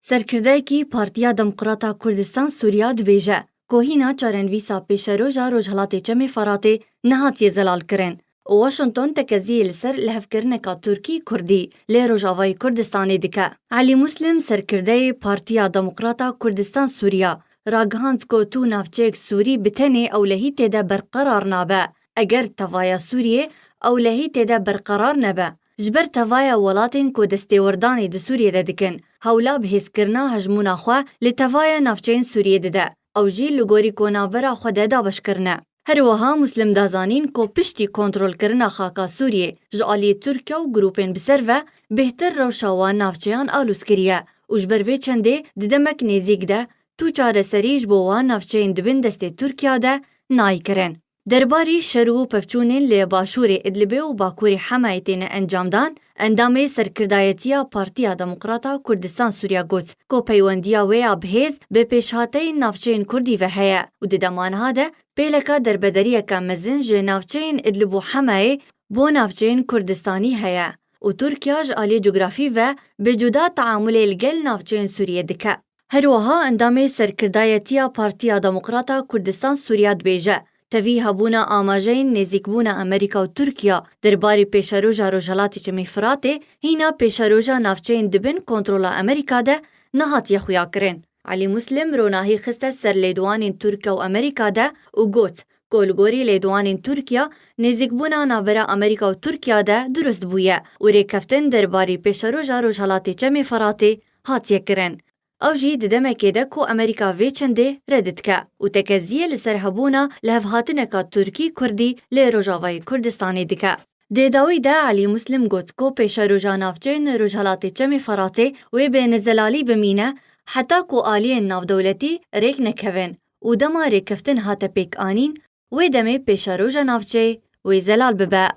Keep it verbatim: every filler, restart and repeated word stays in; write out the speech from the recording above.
Serkirdeyekî Partiya Demokrata Kurdistan Sûriya dibêje ku hîna çarenivîsa pêşeroja Rojhilatê Çemê Feratê nehatiye zelalkirin û Washington tekeziyê li ser lihevkirineka Tirkî-Kurdî lê Rojavayê Kurdistanê dike. Elî Muslim, serkirdeyê Partiya Demokrata Kurdistan Sûriya, ragihand ku tu navçeyek Sûrî bi tenê ewlehî tê de berqerar nabe, eger tevaya Sûriyê ewlehî tê de berqerar nebe. Ji ber tevaya welatên ku destêwerdanê di Sûriyê de dikin, hewla bihêzkirina hejmûna xwe li tevaya navçeyên Sûriyê dide. Ew jî li gorî ku navbera xwe de dabeş kirine. Her wiha Muslim da zanîn ku piştî kontrolkirina xaka Sûriyê ji aliyê Tirkiye û grûpên bi ser ve bêhtir rewşa wan navçeyan alûz kiriye û ji ber vê çendê di demek nêzîk de tu çareserî ji bo wan navçeyên di bin destê Tirkiya de nayê kirin. Derbarî şer û pevçûnên li başûrê Idlibê û bakurê Hemayê têne encamdan, endamê serkirdayetiya Partiya Demokrata Kurdistan Sûriya got ku peywendiya wê ya bi hêz bi pêşhateyên navçeyên Kurdî ve heye û di dema niha de pêleka derbederiyeke mezin ji navçeyên Idlib û Hemayê bo navçeyên Kurdistanî heye û Tirkiya ji aliyê cografî ve bi cuda teamulê li gel navçeyên Sûriyê dike. Her wiha endamê serkirdayetiya Partiya Demokrata Kurdistan Sûriya dibêje, tevî hebûna amajeyên nêzîkbûna Amerîka û Tirkiya derbarê pêşeroja Rojhilatê Çemê Firatê, hîna pêşeroja navçeyên di bin kontrola Amerîka de nehatiye xuyakirin. Elî Muslim ronahî xiste ser lêdwanên Tirkiye û Amerîka de û got ku li gorî lêdwanên Tirkiye, nêzîkbûna navbera Amerîka û Tirkiye de dirust bûye û rêkeftin derbarê pêşeroja Rojhilatê Çemê Firatê hatiye kirin. Ew jî di demekê de ku Amerîka vê çendê red dike û tekeziyê li ser hebûna lihevhatineka Tirkî-Kurdî li Rojavayê Kurdistanê dike. Di dawî de Elî Muslim got ku pêşeroja navçeyên Rojhilatê Çemê Feratê wê bi nezelalî bimîne heta ku aliyên navdewletî rêk nekevin û dema rêkeftin hate pêk anîn, wê demê pêşeroja navçeyê wê zelal bibe.